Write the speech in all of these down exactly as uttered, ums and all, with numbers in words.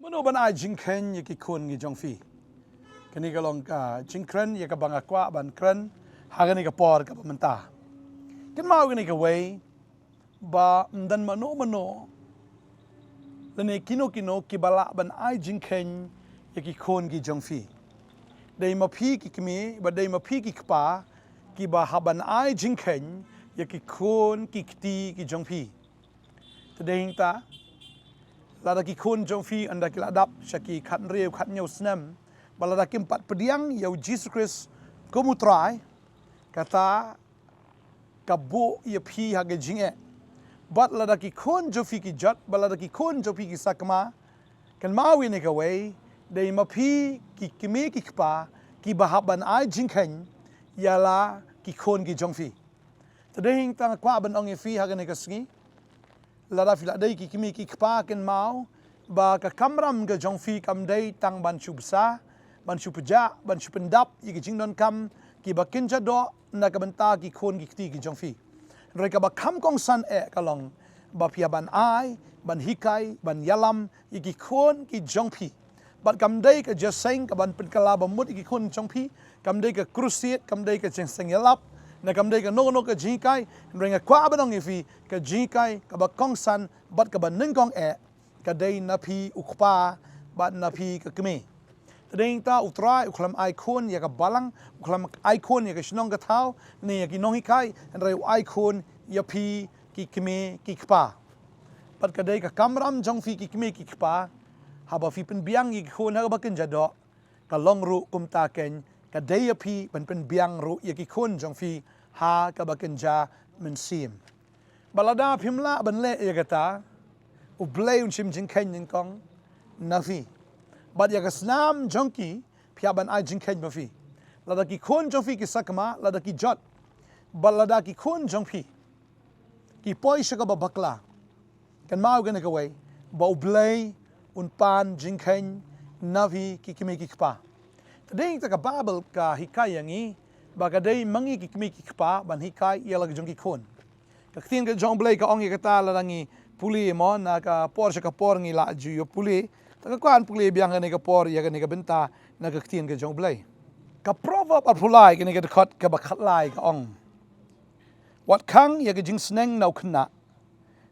Mano ban ai jingkheiñ ïa ki khun ki jong phi? Kane ka long ka jingkren ïa kaba nga kwah ban kren ha kane ka por kaba mynta. Kynmaw kane kawei, ba ym don mano mano lane kino kino kiba lah ban ai jingkheiñ ïa ki khun ki jong phi. Dei ma phi ki kmie bad dei ma phi ki kpa kiba hap ban ai jingkheiñ ïa ki khun ki kti ki jong phi. Te dei hangta, lada ki khun jong phi ynda ki la dap sha ki khathynriew khathynñiew snem, bad lada kim pat pdiang ïa u Jisu Khrist kum u Trai, kata ka buh ïa phi ha ka jingeh. Bad lada ki khun jong phi ki jot, bad lada ki khun jong phi ki sakma, kynmaw ïa kane kawei, dei ma phi ki kmie ki kpa kiba hap ban ai jingkheiñ ïa la ki khun ki jong phi. Te dei hangta nga kwah ban ong ïa phi ha kane ka sngi, lada phi la dei ki kmie ki kpa, kynmaw ba ka kamram ka jong phi kam dei tang ban shu bsa, ban shu pynjah, ban shu pyndap ïa ki jingdonkam kiba kynja doh na ka bynta ki khun ki kti ki jong phi. Hynrei kaba kham kongsan eh ka long ba phi hap ban ai, ban hikai, ban ïalam ïa ki khun ki jong phi. Bad kam dei ka jingïaseng kaban pynkylla bamut ïa ki khun jong phi, kam dei ka crusade, kam dei ka jingïaseng ïalap, ne kam dei kano kano ka jinghikai. Hynrei nga kwah ban ong ïa phi, ka jinghikai kaba kongsan bad kaba nyngkong eh ka dei na phi u kpa bad na phi ka kmie. Te dei hangta u Trai u khlem ai khun ïa ka balang, u khlem ai khun ïa ka shnong ka thaw ne ïa ki nonghikai, hynrei u ai khun ïa phi ki kmie ki kpa. Bad ka dei ka kamram jong phi ki kmie ki kpa, haba phi pynbiang ïa ki khun ha kaba kynja doh, ka long ruh kumta keiñ, ka dei ïa phi ban pynbiang ruh ïa ki khun jong phi ha kaba kynja mynsiem. Bad lada phim lah ban leh ïa kata, U Blei un shim jingkheiñ nyngkong na phi. Bad ïa ka snam jong ki, phi hap ban ai jingkheiñ ma phi. Lada ki khun jong phi ki sakma, lada ki jot, bad lada ki khun jong phi ki poi sha kaba bakla, kynmaw kane kawei, ba U Blei un pan jingkheiñ na phi ki kmie ki kpa. Te dei hangta ka Baibl ka hikai ïa ngi ba ka dei ma ngi ki kmie ki kpa ban hikai ïa la ki jong ki khun. Ka ktien ka jong U Blei ka ong ïa kata, lada ngi pule mo, na ka por sha ka por ngi la ju ïa pule. Te nga kwah ban pule biang kane ka por ïa kane ka bynta na ka ktien ka jong U Blei. Ka Proverb arphew lai, kane ka dkhot kaba khatlai ka ong, wat khang ïa ka jingsneng na u khynnah,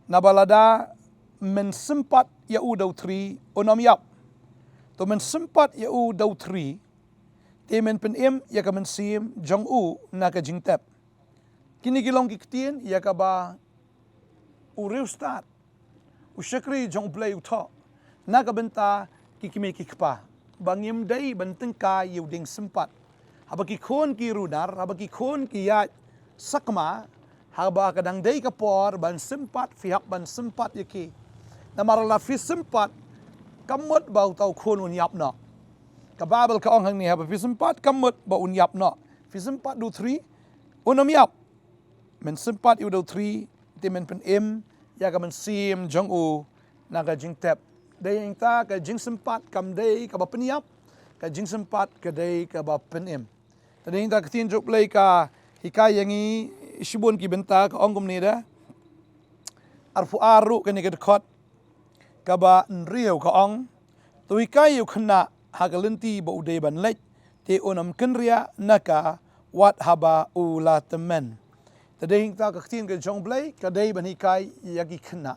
naba lada men sympat ïa u da u thri un ym ïap. To men sympat ïa u da u thri, te men pynim ïa ka mynsiem jong u na ka jingtep. Kine ki long ki ktien ïa kaba u riewstad, u shakri jong U Blei u thoh na ka bynta ki kmie ki kpa, ba ngim dei ban tyngkai ïa u dieng sympat. Haba ki khun ki runar, haba ki khun ki ïaid sakma, haba ka dang dei ka por ban sympat, phi hap ban sympat ïa ki. Namar lada phi sympat, kam mut ba uta u khun un ïap noh. Ka Baibl ka ong hangne, haba phi sympat, kam mut ba un ïap noh. Phi sympat da u thri, un ym ïap. Men sympat ïa u da u thri, te men pynim ïa ka mynsiem jong u na ka jingtep. Dei hangta ka jingsympat kam dei kaba pynïap, ka jingsympat ka dei kaba pynim. Te dei hangta ka ktien jong U Blei ka hikai ïa ngi shibun ki bynta, ka ong kumne da. Arphew ar ruh, kane ka dkhot kaba hynriew ka ong, to hikai ïa u khynnah ha ka lynti ba u dei ban leit, te un ym kynriah na ka wat haba u la tymmen. Te dei hangta ka ktien ka jong U Blei ka dei ban hikai ïa ki khynnah.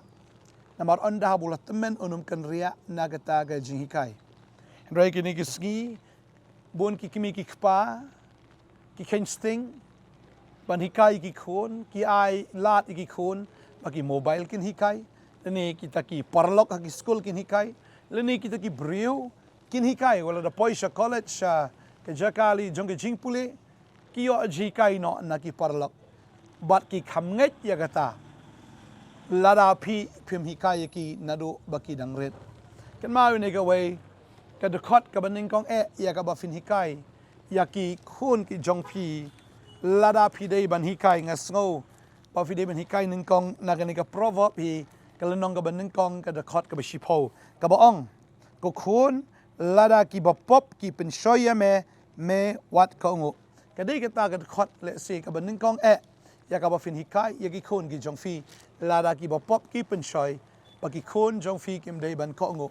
Namar ynda haba u la tymmen un ym kynriah na kata ka jinghikai. Hynrei kine ki sngi, bun ki kmie ki kpa ki kheiñ sting ban hikai ïa ki khun, ki ai lad ïa ki khun ba ki mobile kin hikai, lane kita ki paralok ha ki skul kin hikai, lane kita ki briew kin hikai, wat la da poi sha college, sha ka jaka la jong ka jingpule, ki ïoh jinghikai noh na ki paralok. Bad ki kham ngeit ïa kata lada phi phim hikai ïa ki naduh ba ki dang rit. Kynmaw ïa kane kawei, ka dkhot kaba nyngkong eh ïa kaba phin hikai ïa ki khun ki jong phi. Lada phi dei ban hikai, nga sngew ba phi dei ban hikai nyngkong na kane ka Proverb hi, ka lynnong kaba nyngkong, ka dkhot kaba shiphew, kaba ong, ko khun, lada kiba pop ki pynshoi ïa me, me wat kohnguh. Ka dei kata ka dkhot lehse kaba nyngkong eh ïa kaba phin hikai ïa ki khun ki jong phi, lada kiba pop ki pynshoi, ba ki khun jong phi kim dei ban kohnguh.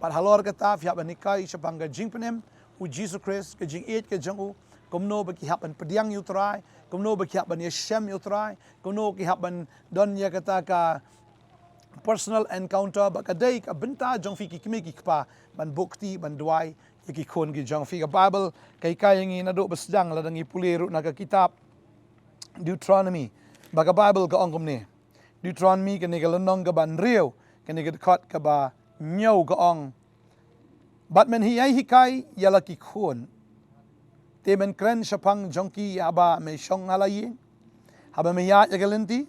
Bad halor kata phi hap ban hikai shaphang ka jingpynim u Jisu Khrist, ka jingïeit ka jong u, kumno ba ki hap ban pdiang ïa u Trai, kumno ba ki hap ban ïashem ïa u Trai, kumno ki hap ban don ïa kata ka personal encounter, ba ka dei ka bynta jong phi ki kmie ki kpa ban buh kti ban duwai ïa ki khun ki jong phi. Ka Bible ka hikai ïa ngi naduh ba sdang, lada ngi pule ruh na ka kitab Deuteronomy, ba ka Bible ka ong kumne. Deuteronomy kane ka lynnong kaba hynriew, kane ka dkhot kaba hynñiew ka ong: Bad men ïai hikai ïa la ki khun, te men kren shaphang jong ki haba me shong ha la ïing, haba me ïaid ïa ka lynti,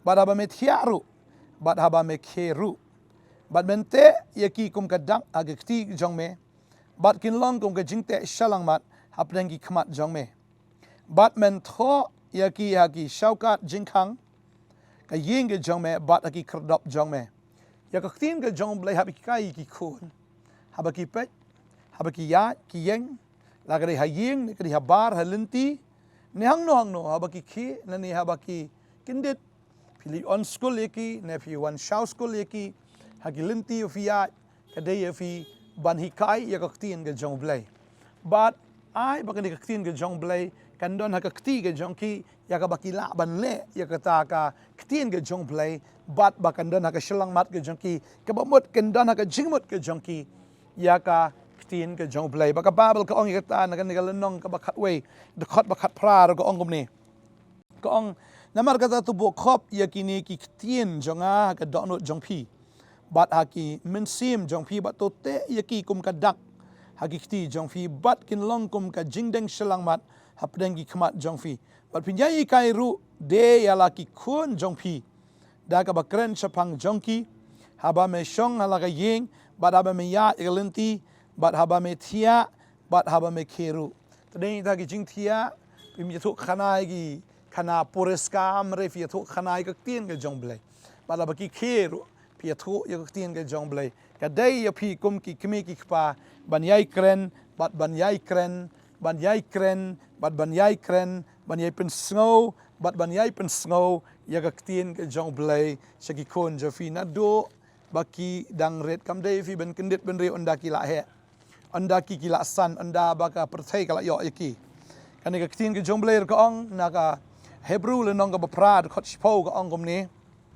bad haba me thiah ruh, bad haba me khie ruh. Bad men teh ïa ki kum ka dak ha ka kti jong me, bad kin long kum ka jingteh shyllangmat hapdeng ki khmat jong me. Bad men thoh ïa ki ha ki shawkat jingkhang ka ïing ka jong me, bad ha ki khyrdop jong me. Ïa ka ktien ka jong u Blei hap hikai ïa ki khun, haba ki peit, haba ki ïaid ki ïeng, la ka dei ha ïing ne ka dei habar ha lynti, ne hangno hangno, haba ki khie ne, ne haba ki kyndit. Phi leit on skul ïa ki ne phi wan shaw skul ïa ki, ha ki lynti phi ïaid, ka dei ïa phi ban hikai ïa ka ktien ka jong u Blei. Bad ai ba kane ka ktien ka jong u Blei kan don ha ka kti ka jong ki, ïa kaba ki lah ban leh ïa kata ka ktien ka jong u Blei, bad ba kan don ha ka shyllangmat ka jong ki, kaba mut kan don ha ka jingmut ka jong ki ïa ka ktien ka jong u Blei. Ba ka Bible ka ong ïa kata na kane ka lynnong kaba khatwei, dkhot ba khatphra ruh ka ong kumne. Ka ong: Namar kata to buh khop ïa kine ki ktien jong nga ha ka dohnud jong phi bad ha ki mynsiem jong phi, bad to teh ïa ki kum ka dak ha ki kti jong phi, bad kin long kum ka jingdeng shyllangmat hapdeng ki khmat jong phi. Bad phin ïai hikai ruh de ïa la ki khun jong phi da kaba kren shaphang jong ki, haba me shong ha la ka ïing, bad haba me ïaid ïa ka lynti, bad haba me thiah, bad haba me khie ruh. Te dei ta ki jingthiah, phim ïathuh khana ïa ki khana puriskam, re phi ïathuh khana ïa ka ktien ka jong u Blei. Bad haba ki khie ruh, phi ïathuh ïa ka ktien ka jong u Blei. Ka dei ïa phi kum ki kmie ki kpa ban ïai kren, bad ban ïai kren, ban ïai kren, bad ban ïai kren, ban ïai pynsngew, bad ban ïai pynsngew ïa ka ktien ka jong u Blei sha ki khun jong phi naduh ba ki dang rit. Kam dei phi ban kyndit bynriew ynda ki la heh, ynda ki, ki la san, ynda ba ka pyrthei ka la ïoh ïa ki. Kane ka ktien ka jong u Blei ka ong na ka Hebru lynnong kaba phra, dkhot shiphew ka ong kumne: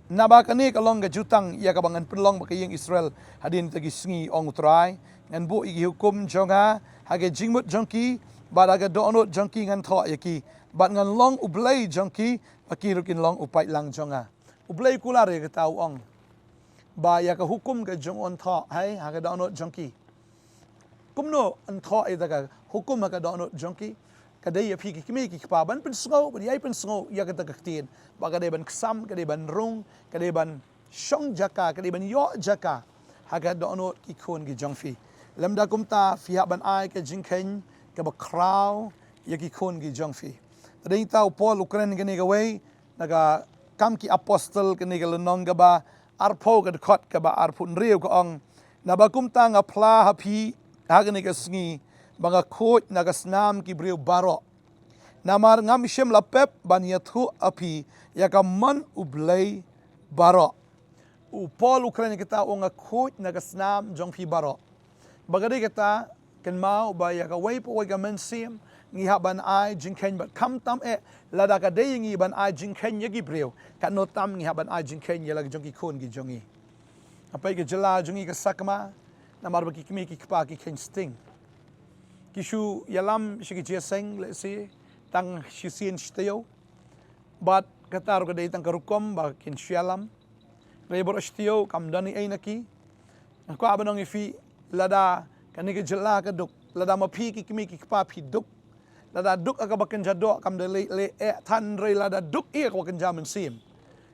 Naba kane ka long ka jutang ïa kaba ngan pynlong bad ka ïing Israel hadien kata ki sngi, ong u Trai. Ngan buh ïa ki hukum jong nga ha ka jingmut jong ki bad ha ka dohnud jong ki ngan thoh ïa ki, bad ngan long u Blei jong ki, bad ki ruh kin long u paidlang jong nga. U Blei kular ïa kata, u ong ba ïa ka hukum ka jong u un thoh, hai, ha ka dohnud jong ki. Kumno un thoh ïa kata ka hukum ha ka dohnud jong ki? Ka dei ïa phi ki kmie ki kpa ban pynsngew, ban ïai pynsngew ïa kata ka ktien. Ba ka dei ban ksam, ka dei ban rung, ka dei ban shong jaka, ka dei ban ïoh jaka ha ka dohnud ki khun ki jong phi. Lymda kumta phi hap ban ai ka jingkheiñ kaba khraw ïa ki khun ki jong phi. Te dei ta u Paul u kren kane kawei na ka Kam ki Apostol kane ka lynnong kaba arphew, ka dkhot kaba arphew hynriew ka ong: Naba kumta nga phla ha phi ha kane ka sngi ba nga khuid na ka snam ki briew baroh, namar ngam shym la pep ban ïathuh ha phi ïa ka mon u Blei baroh. U Paul u kren kata, u ong nga khuid na ka snam jong phi baroh. Ba ka dei kata, kynmaw ba ïa kawei pa kawei ka mynsiem ngi hap ban ai jingkheiñ, bad khamtam eh lada ka dei ïa ngi ban ai jingkheiñ ïa ki briew, katno tam ngi hap ban ai jingkheiñ ïa la ki jong ki khun ki jong ngi. Nga peit ka jylla jong ngi ka Sakma, namar ba ki kmie ki kpa ki kheiñ sting. Ki shu ïalam sha ki jingïaseng lehse tang shisien shi taïew. Bad kata ruh ka dei tang ka rukom ba kin shu ïalam. Hynrei baroh shi taïew kam don ei ei na ki. Nga kwah ban ong ïa phi, lada kane ka jylla ka duk, lada ma phi ki kmie ki kpa phi duk, lada duk ha kaba kynja doh kam da leh leh eh than, hynrei lada duk ïa kaba kynja mynsiem,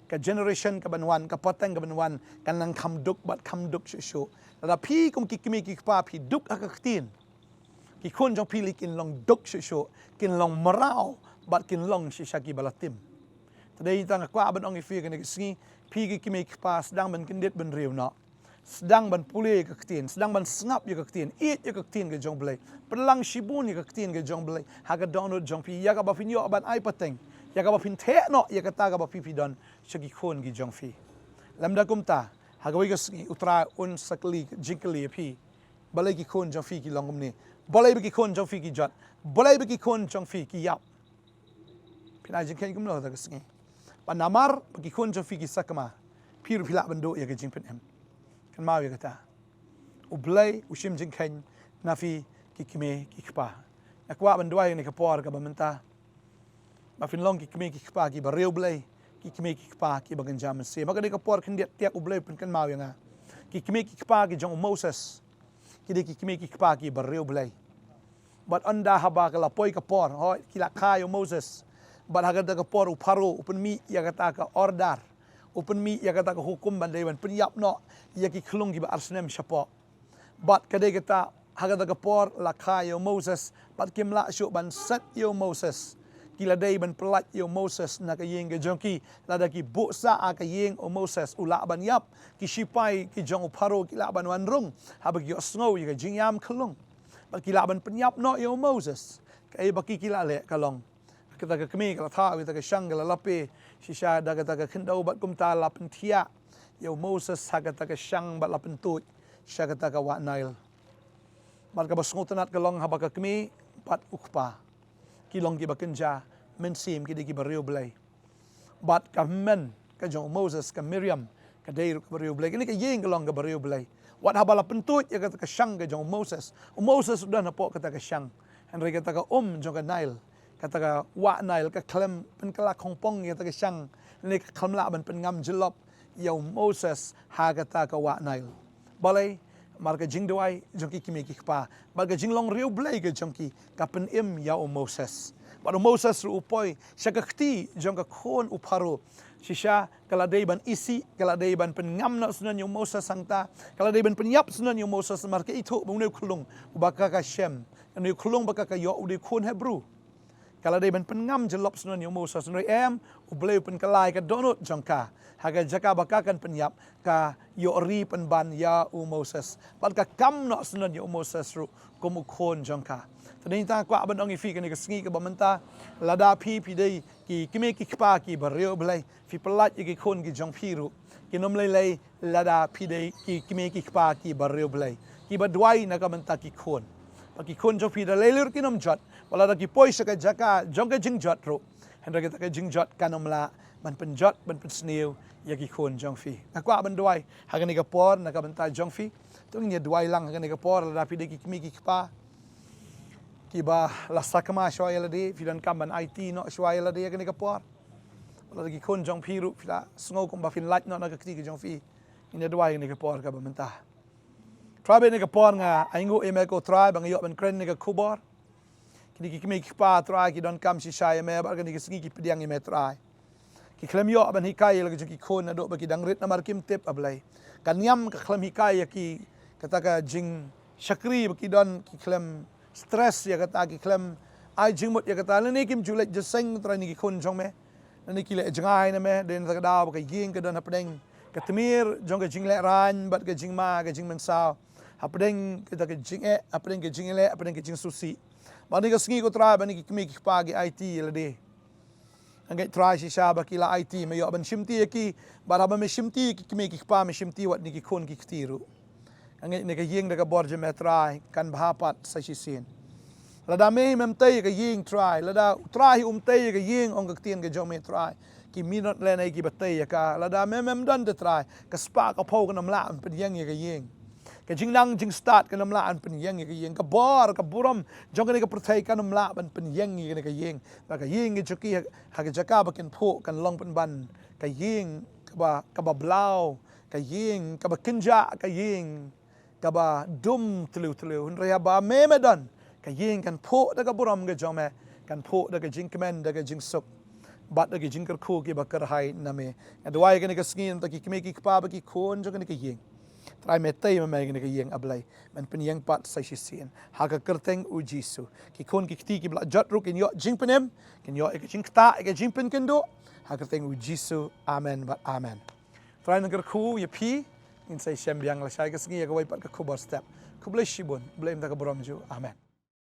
ka generation kaban wan, ka pateng kaban wan kan nang kham duk bad kham duk shuh shuh. Lada phi kum ki kmie ki kpa phi duk ha ka ktien, ki khun jong phi lei kin long duk shuh shuh, kin long mraw, bad kin long shisha kiba la tim. Te dei ta nga kwah ban ong ïa phi kane ka sngi, phi ki kmie ki kpa sdang ban kyndit bynriew noh. Sdang ban pule ïa ka ktien, sdang ban sngap ïa ka ktien, ïeit ïa ka ktien ka jong u Blei, pynlang shibun ïa ka ktien ka jong u Blei ha ka dohnud jong phi, ïa kaba phin ïoh ban ai pateng, ïa kaba phin theh noh ïa kata kaba phi phi don sha ki khun ki jong phi. Lymda kumta, Ha kawei ka sngi u Trai un sa kylli jingkylli ïa phi. Balei ki khun jong phi ki long kumne? Balei ba ki khun jong phi ki jot? Balei ba ki khun jong phi ki ïap? Phin ai jingkheiñ kumno ha kata ka sngi? Bad namar ba ki khun jong phi ki sakma, phi ruh phi lah ban duh ïa ka jingpynim. Kynmaw ïa kata. U Blei u shim jingkheiñ na phi ki kmie ki kpa. Nga kwah ban duwai ha kane ka por kaba mynta ba phin long ki kmie ki kpa kiba riewblei, ki kmie ki kpa kiba kynja mynsiem. Ha kane ka por khyndiat tiak u Blei u pynkynmaw ïa nga, ki kmie ki kpa ki jong u Moses ki dei ki kmie ki kpa kiba riewblei. Bad ynda haba ka la poi ka por, hooid, ki la kha ïa u Moses. Bad ha kata ka por u Pharaoh u pynmih ïa kata ka order, u pynmih ïa kata ka hukum ban dei ban pynïap noh ïa ki khyllung kiba ar snem shapoh. Bad ka dei kata, ha kata ka por la kha ïa u Moses bad kim lah shuh ban set ïa u Moses. Ki la dei ban pyllait ïa u Moses na ka ïing ka jong ki. Lada ki buh sah ha ka ïing u Moses u lah ban ïap. Ki shipai ki jong u Pharaoh ki lah ban wan rung haba ki ïohsngew ïa ka jingïam khyllung. Bad ki lah ban pynïap noh ïa u Moses. Kaei ba ki ki la leh ka long, kata ka kmie ka la thaw ïa kata ka shang, ka la lape shisha da kata ka khyndew bad kumta la pynthiah ïa u Moses ha kata ka shang bad la pyntuid sha kata ka wah Nail. Bad kaba sngewtynnat ka long haba ka kmie bad u kpa ki long kiba kynja mynsiem, ki dei kiba riewblei. Bad ka hynmen ka jong u Moses, ka Miriam, ka dei ruh kaba riewblei. Kane ka ïing ka long kaba riewblei. Wat haba la pyntuid ïa kata ka shang ka jong u Moses, u Moses u don hapoh kata ka shang. Hynrei kata ka um jong ka Nail, kata ka wah Nail, ka khlem pynkylla khongpong ïa kata ka shang, lane ka khlem lah ban pynngam jyllop ïa u Moses ha kata ka wah Nail. Balei? Namar ka jingduwai jong ki kmie ki kpa bad ka jinglong riewblei ka jong ki ka pynim ïa u Moses. Bad u Moses ruh u poi sha ka kti jong ka khun u Pharaoh. Shisha ka la dei ban isih, ka la dei ban pynngam noh syndon ïa u Moses hangta. Ka la dei ban pynïap syndon ïa u Moses namar ka ithuh ba une u khyllung uba ka ka shem, une u khyllung ba ka ka ïoh u dei u khun Hebru. Ka la dei ban pynngam jyllop syndon ïa u Moses, hynrei em, u Blei u pynkylla ïa ka dohnud jong ka. Ha ka jaka ba ka kan pynïap, ka ïoh ri pynban ïa u Moses. Bad ka kam noh syndon ïa u Moses ruh kum u khun jong ka. Te dei nangta nga kwah ban ong ïa phi kane ka sngi kaba mynta, lada phi phi dei ki kmie ki kpa kiba riewblei, phi pyllait ïa ki khun ki jong phi ruh. Kin ym lei lei lada phi dei ki kmie ki kpa kiba riewblei, kiba duwai na ka bynta ki khun. Ba ki khun jong phi da lei lei ruh kin ym jot, ba lada ki poi sha ka jaka jong ka jingjot ruh, hynrei kata ka jingjot kan ym lah ban pynjot, ban pynsniew ïa ki khun jong phi. Nga kwah ban duwai ha kane ka por na ka bynta jong phi. To ngin ïa duwai lang ha kane ka por, lada phi dei ki kmie ki kpa kiba la sakma shuwa ïa lade, phi donkam ban aiti noh shuwa ïa lade ha kane ka por. Lada ki khun jong phi ruh phi la sngew kumba phin lait noh na ka kti ka jong phi, ngin ïa duwai ha kane ka por kaba mynta. Trai, ha kane ka por nga ainguh ïa me ko Trai ba nga ïoh ban kren ïa kane ka khubor. Kine ki kmie ki kpa Trai ki donkam shisha ïa me bad ha kane ka sngi ki pdiang ïa me Trai. Ki khlem ïoh ban hikai ïa la ka jong ki khun naduh ba ki dang rit namar kim tip, A Blei. Ka niam ka khlem hikai ïa ki kata ka jingshakri ba ki don, ki khlem stress ïa kata, ki khlem ai jingmut ïa kata, lane kim ju leit jingïaseng Trai na ki khun jong me. Lane ki leh jngai na me, dei na kata ka daw ba ka ïing ka don hapdeng ka tmier jong ka jinglehrain bad ka jingma ka jingmynsaw. Hapdeng kata ka jingeh, hapdeng ka jingïaleh, hapdeng ka jingsngewsih. Bad ha kane ka sngi ko Trai, ba kine ki kmie ki kpa ki aiti ïa lade. Nga ngeit Trai shisha ba ki la aiti, me ïoh ban shimti ïa ki, bad haba me shimti ïa ki kmie ki kpa, me shimti wat ïa ki khun ki kti ruh. Nga ngeit kane ka ïing da ka bor jong me Trai kan bha pat sa shisien. Lada me hi mem tei ïa ka ïing Trai, lada Trai hi um tei ïa ka ïing, ong ka ktien ka jong me Trai, ki minot lane kiba tei ïa ka, lada me mem don te Trai, ka spah ka phew kan ym lah ban pynïeng ïa ka ïing. Ka jingnang jingstad kan ym lah ban pynïeng ïa ka ïing. Ka bor ka burom jong kane ka pyrthei kan ym lah ban pynïeng ïa kane ka ïing. Ba ka ïing ka jong ki ha, ha ka jaka ba kin phuh kan long pynban ka ïing kaba, kaba blau, ka ïing kaba kynjah, ka ïing kaba dum tliw tliw. Hynrei haba me me don, ka ïing kan phuh da ka burom ka jong me, kan phuh da ka jingkmen, da ka jingsuk, bad da ka jingkyrkhu kiba kyrhai na me. Nga duwai kane ka sngi na bynta ki kmie ki kpa bad ki khun jong kane ka ïing. Trai me tei ma me kane ka ïing A Blei, men pynïeng pat sa shisien. Ha ka kyrteng u Jisu. Ki khun ki kti kiba la jot ruh kin ïoh jingpynim, kin ïoh ïa ka jingktah, ïa ka jingpynkynduh. Ha ka kyrteng u Jisu. Amen bad amen. Trai un kyrkhu ïa phi. Ngin sa ïashem biang lashai ka sngi ïa kawei pat ka khubor step. Khublei shibun. Blei un da ka burom jong u. Amen.